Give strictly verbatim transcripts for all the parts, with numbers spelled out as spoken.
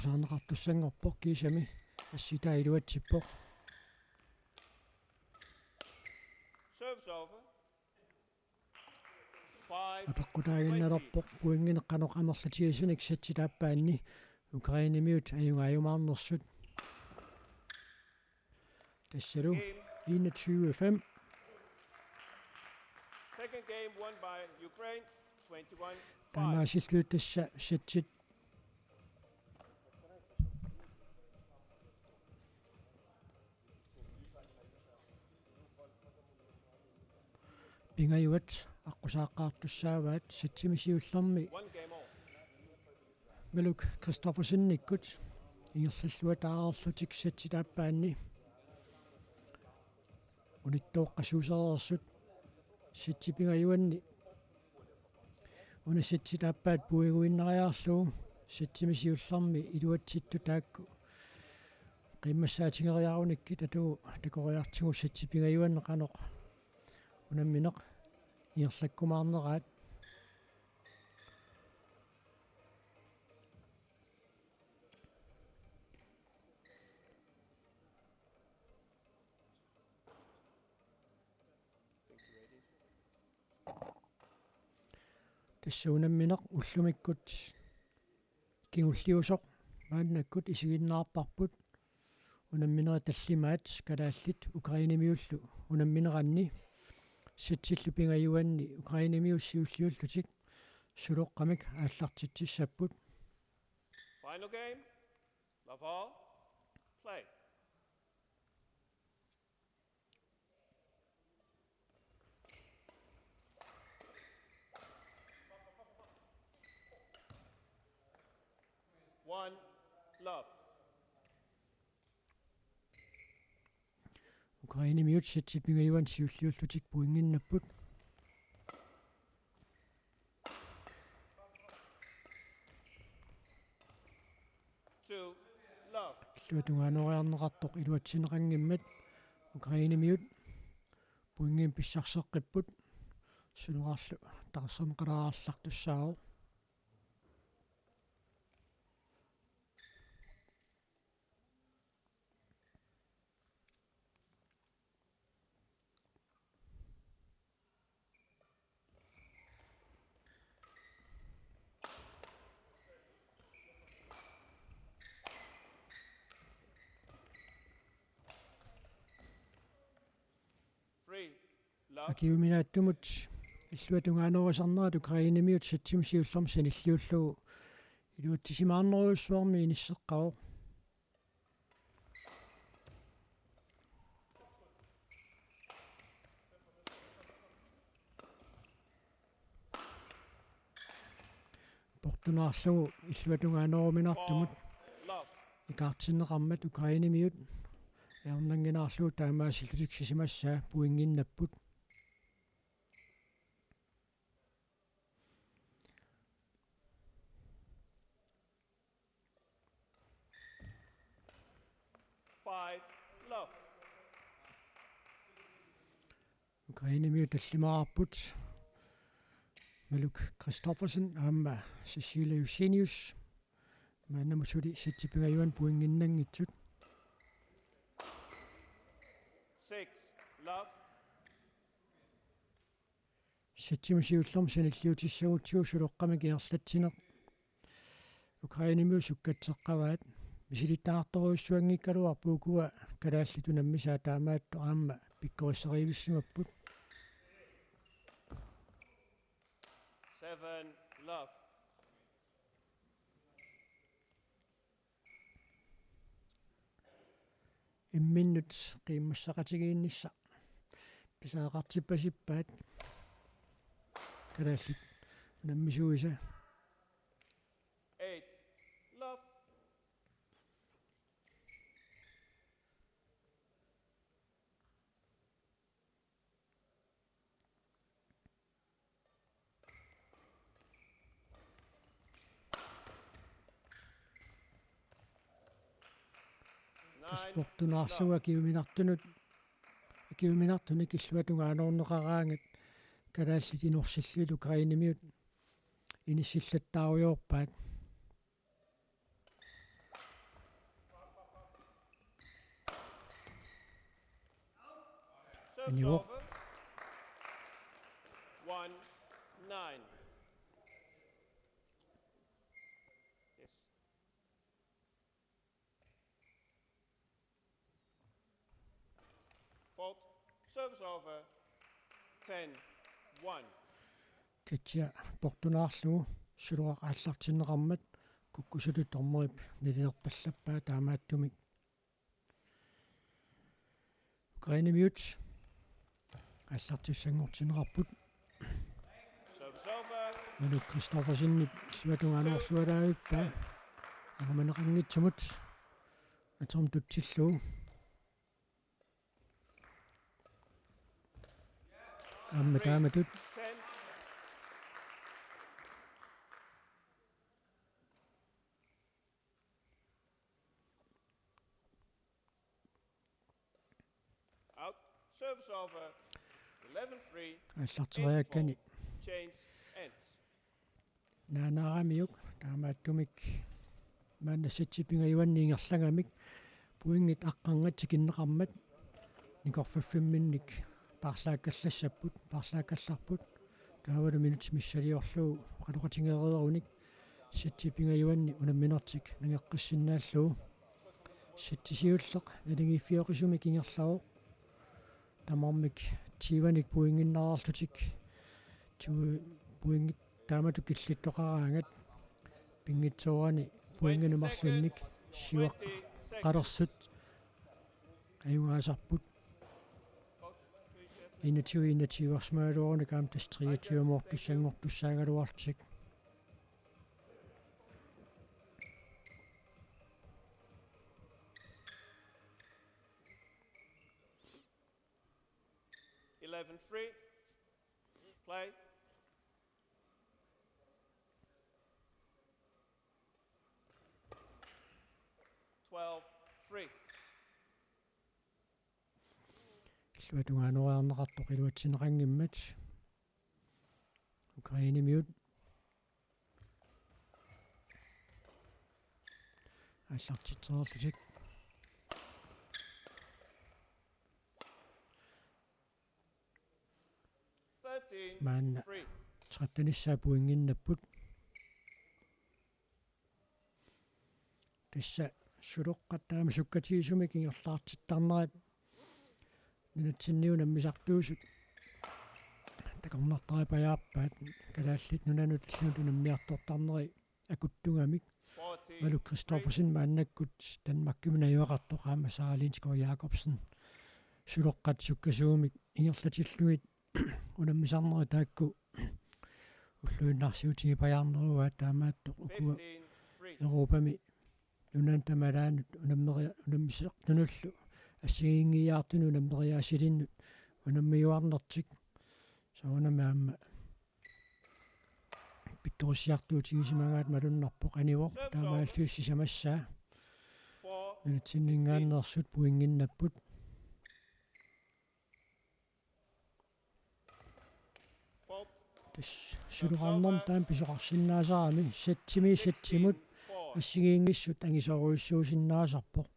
Aqqusaarneqartussanngorpoq kiisami assitaa iluatsippoq. Serves over. Five twenty. Apeqqutaaginnalerpoq pointinik qanoq amerlatigisunik setsit aappaanni Ukrainemiut ajugaajumaarnersut. Tassalu enogtyve fem. Second game won by Ukraine, twenty-one five. Taamaasillutik tassa setsit. Pingajuat aqqusaaqqaartussaavaat setsimik siullermi One game all. Maluk Christoffersenikkut ingerlalluataarlutik setsit aappaanni unittooqqassuusereersut. Setsi pingajuanni una setsit aappaat pointiinnariarlugu setsimik siullermi iluatsittut taakku qiimmassaatigeriarunikkit atugu takoriartigu setsi pingajuanni qanoq unammineq ingerlakkumaarneraat. Tassa unammineq ullumikkut kingulliusoq maannakkut isiginnaarparput. Unamminerit tallimaat kalaallit Ukrainemiullu unammineranni setsillu pingajuanni Ukrainemiut siulliullutik suloqqamik aallartitsissapput. Final game. Love all. Play. One love. Ukrainemiut setsit pingajuanni siulliullutik pointiinnapput. Two love. Illuatungaanooriarneqartoq iluatsinneqanngimmat Ukrainemiut pointinik pissarseqqipput, suloraarlu taarserneqalaarallartussaavoq. Three love. Akiuminaattumut illuatungaanoorisarnerat Ukrainemiut setsimik siullermik sanilliullugu iluatsisimaarnerujussuarmik inisseqqavoq. Portunaarlugu illuatungaaneruminartumut ikaartinneqarmat Ukrainemiut ajornannginnaarlugu taamaasillutik sisimassaa pointiinnapput. Five love. Ukrainemiut tallimaarput Maluk Christoffersen aamma Cecilia Josenius. Maannamut suli setsit pingajuanni pointiinnanngitsut. Six love. Setsimik siullermik sanilliutissagutsigu suloqqamik ingerlatsineq Ukrainemiut sukkatseqqavaat. Misilittagaqartorujussuanngikkaluarpoq ukua kalaallit unammisaat taamaattoq aamma pikkorissariivissimapput. Seven love. Imminnut qiimmassaqatigiinnissaq pisariaqartippasippaat kalaallit unammisuisa. Eight love. Tassa portunaarlugu akiuminartunut, akiuminartunik illuatungaaneruneqaraangat kalaallit inorsillugit Ukrainemiut inissillattaarujoorpaat. Anivoq. One nine. Yes. Fault. Service over. Ten one. Katja portunaarlugu suloraq aallartinneqarmat kukkusutut dommerip nalilerpallappaa, taamaattumik Ukrainemiut aallartissanngortinneqarput. Service over. Maluk Kristoffersenip illuatungaanuorlualaavippa angamaneqanngitsumut atorm tutsillugu. Aamma taamatut Ten. Out. Service over. Eleven three. Aallarteriakkani Change ends. Naanaaramiuk, taamaattumik maanna setsi pingajuanni ingerlagamik pointit aqqarngat tikinneqarmat nikorfaffimminnik paarlaakkallassapput, paarlaakkallarput. Taavalu minutsit missiliorlugu oqaloqatigeereerunik setsi pingajuanni unamminertik nangeqqissinnaallugu. Setsi siulleq naligiiffioqisumik ingerlavoq. Tamarmik tyvenik pointinnareerlutik. Tyve pointit taamatut killittoqaraangat. Pinngitsoorani pointinik marlunnik siuaqqalersut ajugaasarput. Enogtyve enogtyve-rsimagaluarunik aamma tassa treogtyve-moortussanngortussaagaluarlutik. Eleven three. Play. Twelve three. Illuatungaanuariarneqartoq iluatsinneqanngimmat. Ukrainemiut aallartitsereerlutik. Thirteen Maanna three. tretten-issaa pointinnapput. Tassa suloqqat taama sukkatigisumik ingerlaartittarnerat nunatsinni unammisartuusut takornartaripajaarpaat. Kalaallit Nunanut allanut unammiartortarneri akuttugamik. Maluk Kristoffersen maannakkut Danmarkimut najugaqartoq aamma Sara Lindskov Jakobsen suloqqat sukkasuumik ingerlatillugit unammisarnerit taakku ulluinnarsiutigipajaarnerugaat, taamaattoq ukua Europami nunanut tamalaanut unammeria-, unammisartunullu assigiinngiiaartunut unammeriaasilinnut unammiuarnertik. Soorunami aamma pittorissiartuutigisimagaat malunnarpoq. Anivoq taamaallusi sisamassaa. Nunatsinninngaanneersut pointinnapput. Tassa suloqarnermut taama pisoqarsinnaasarami, setsimi setsimut assigiinngissut angisoorujussuusinnaasarpoq.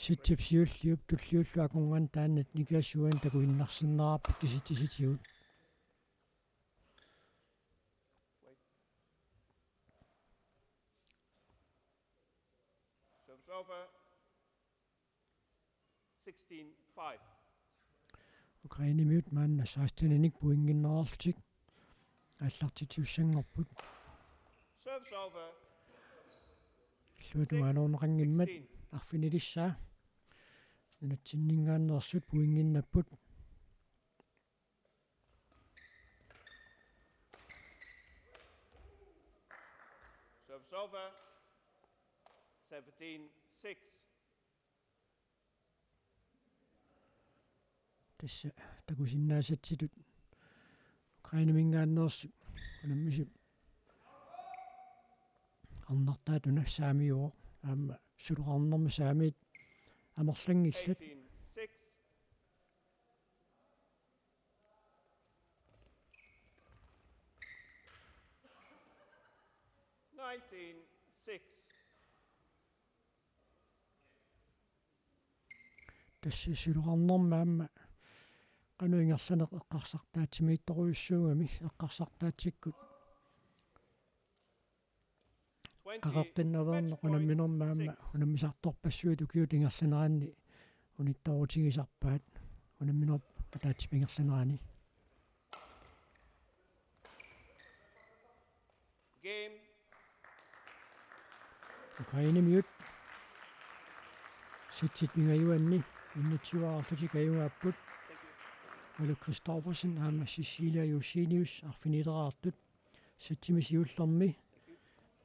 Setsip siulliup tulliullup akornanni taanna Niklas Juan takuinnarsinnaavarput kisitsisitigut. Service over. Sixteen five. Ukrainemiut maanna seksteninik pointinnareerlutik aallartitsisussanngorput. Service over. Illuatungaanuunneqanngimmat arfinilissaa. Nunatsinninngaanneersut pointinnapput. Service over. Seventeen six. Tassa takusinnaasatsitut Ukraineminngaanneersut unammisut arnartaat una saamiuvoq, aamma suloqarnermi saamiit amerlanngillat. Eighteen six. Nineteen six. Tassa suloqarnermi aamma Qanoq ingerlaneq eqqarsartaatsimiittorujussuugami eqqarsartaatsikkut qaqeqqinnaveerneq unamminermi aamma unammisartorpassuit ukiut ingerlaneranni unittoorutigisarpaat unamminerup ataatsip ingerlanerani. Game. Ukrainemiut settit pingajuanni enogtyve arlutik ajugaapput. Malu Christoffersen aamma Cecilia Josenius arfinileraartut. Settimi siullermi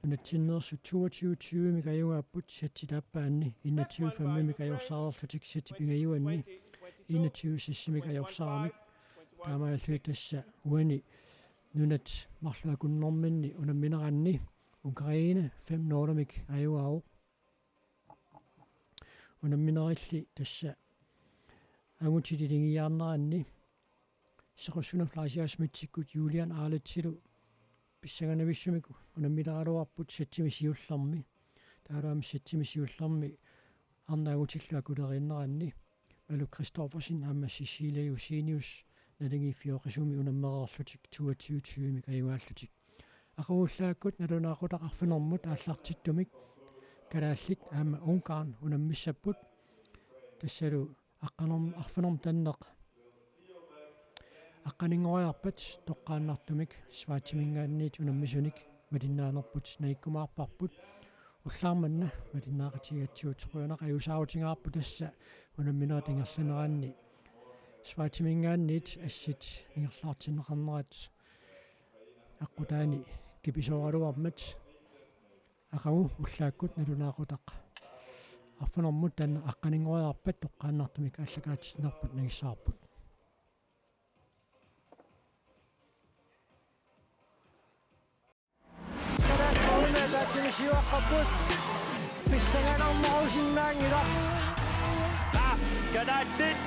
nunatsinneersut toogtyve tyvemik ajugaapput settit aappaanni enogtyve femimik ajorsaareerlutik settit pingajuanni enogtyve seksimik ajorsaramik. Taamaalillutik tassa uani nunat marluk akunnerminni unammineranni Ukraine fem nulimik ajugaavoq. Unamminerilli tassa angutit iligiiaarneranni Sequssunaq Fleischer Schmidtikkut Julian Arletsilu pissanganavissumik unammileraluarput settimi siullermi. Taavalu aamma settimi siullermi arnat angutillu akuleriinneranni Malu Christoffersen aamma Cecilia Josenius naligiiffioqisumi unammereerlutik toogtyve tyvemik ajugaallutik. Aqagu ullaakkut nalunaaqutaq arfinermut aallartittumik kalaallit aamma Ungarn unammissapput. Tassalu aqqanerm-, arfinermut anneq aqqaninngoriarpat toqqaannartumik Schweiziminngaanniit unammisunik malinnaanerput nagikkumaarparput. Ullaaq manna malinnaaqatigigatsigu, qujanaq, ajuusaarutigaarput tassa unamminerit ingerlaneranni Schweiziminngaanniit assit ingerlaartinneqarnerat aqqutaani kipisooraluarmat. Aqagu ullaakkut nalunaaqutaq arfinermut anneq aqqaninngoriarpat toqqaannartumik aallakaatitsinerput nagissavarput. Kalaallit siuaqqapput. Pissanganarnerusinnaanngilaq. Kalaallit